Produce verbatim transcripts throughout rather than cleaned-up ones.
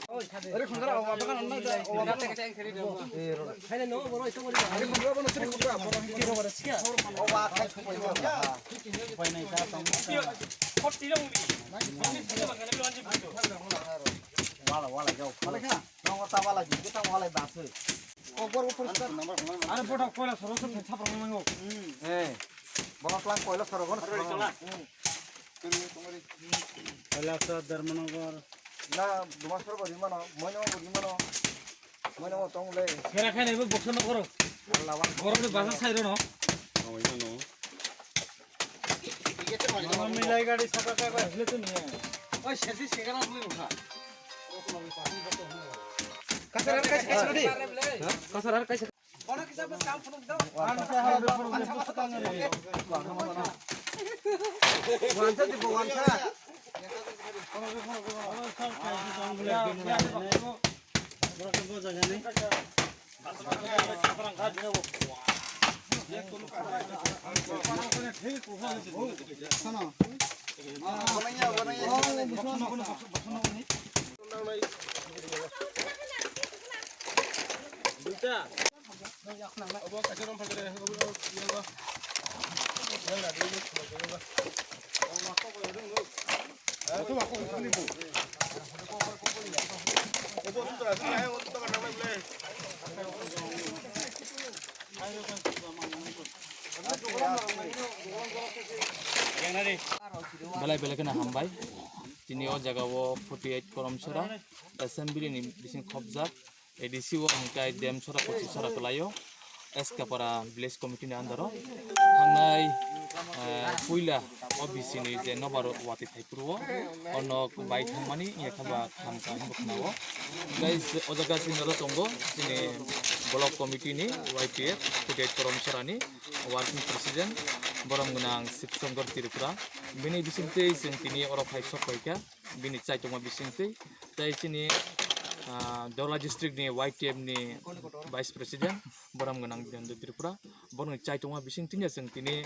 Wala, wala, jao. Wala. Nongo ta wala, jing kita wala dasoi. Kokborok poriskar. Are bothok koila soro soro thai saprang nango. Eh. Bono klang koila soro gono. Koila soro Dharmanagar. Na, Dumasoro bo rimano, Moino bo rimano. Moino bo tong le. Sera khai naibo boksa no koro. Lawan. Borok ni basa sai rono. Awai mano. Mama milai gari saka kai bai hule to niya. Oi, sesi segala hule mukha. Kasar ar kaisa kaisa di. Kasar ar kaisa. Belai belai kheno hambai. Tini o jaga o forty eight Koromsora assembly ni bising khopjak. A D C o hingkai dem sora kochi sora kwlaio. Eskapara village committee ni under o thangnai, eh, puila o B C ni je nobar watwi thai phuru o, ono bai thangmani, ya khaba tham ka hinbo khna o. Guys, o jaga sini ro tongo, sini block committee ni Y T F, Kudet Koromsora ni working president, borom gwnang Sibsongkor Tripura. Bini bisingtwi chwng tini oro phai sok paikha, bini chaitokma bisingtwi. Tai chini, ah, Dola district ni Y T F ni vice president, borom gwnang Birendra Tripura. Borokni chaitokma bisingtwi chwng tini,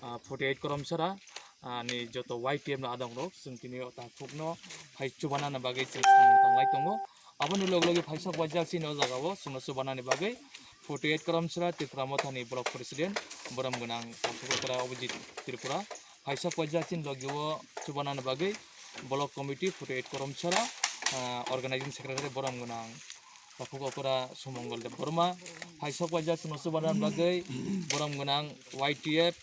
ah, forty eight Koromsora, ah, ni joto Y T F ni adong rok chwng tini o takhukno phai chubanani bagwi chwng samung tanglai tongo. Aboni log logi phaisa phaijak chini o jaga o chwngno chubanani bagwi forty eight Koromsora Tripura Motha ni block president borom gwnang Takhuk Okra Abhijit Tripura phaisa phaijak chini logi o chubanani bagwi block committee forty eight Koromsora, ah, organizing secretary borom gwnang Takhuk Okra Sumongol Debbarma phaisa phaijak chwngno chubanani bagwi borom gwnang Y T F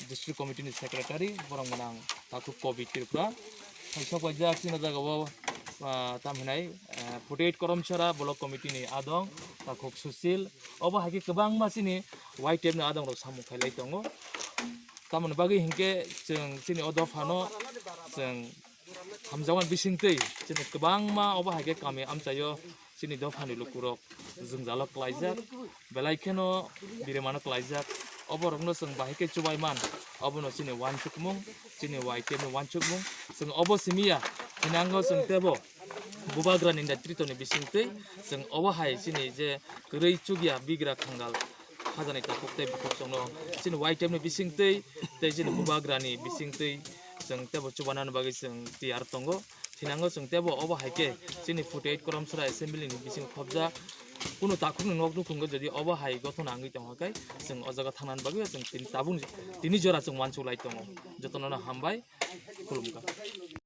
District Committee ni Secretary, borom gwnang Takhuk Kobi Tripura. Hai sok paijak chini jaga o, ah, tam hinai, eh, forty eight Koromsora Block Committee ni adong, Takhuk Susil. Obo hai khe kwbangma chini Y T F ni adong rok samung khailai tongo. Tamoni bagwi hinkhe chwng chini o dophano chwng hamjakma bisingtwi chini kwbangma obo hai khe kami amchaio chini dophani lukurok jwngjalo klaijak, belai kheno birimano klaijak. Oborokno chwng bahai khe chubai man, obono chini uansukmung, chini Y T F ni uansukmung. Chwng obo simi ya, hinango chwng tebo Bubagrani netrito ni bisingtwi chwng obo hai chini je kwrwi chukya bigra khangal hajani takhuk tei bukhuk chwngno chini Y T F ni bisingtwi tei chini Bubagrani bisingtwi chwng tebo chubanani bagwi chwng tiyar tongo. Thinango chwng tebo obo hai khe chini forty eight Koromsora Assembly ni bisingo khopjak kunu takhukni nok nukhungo jodi obo hai gothon wngwi tongkha khe chwng o jaga thangnani bagwi chwng tini tabuk tini jora chwng uansuk lai tongo. Jotono no hambai, khulumkha.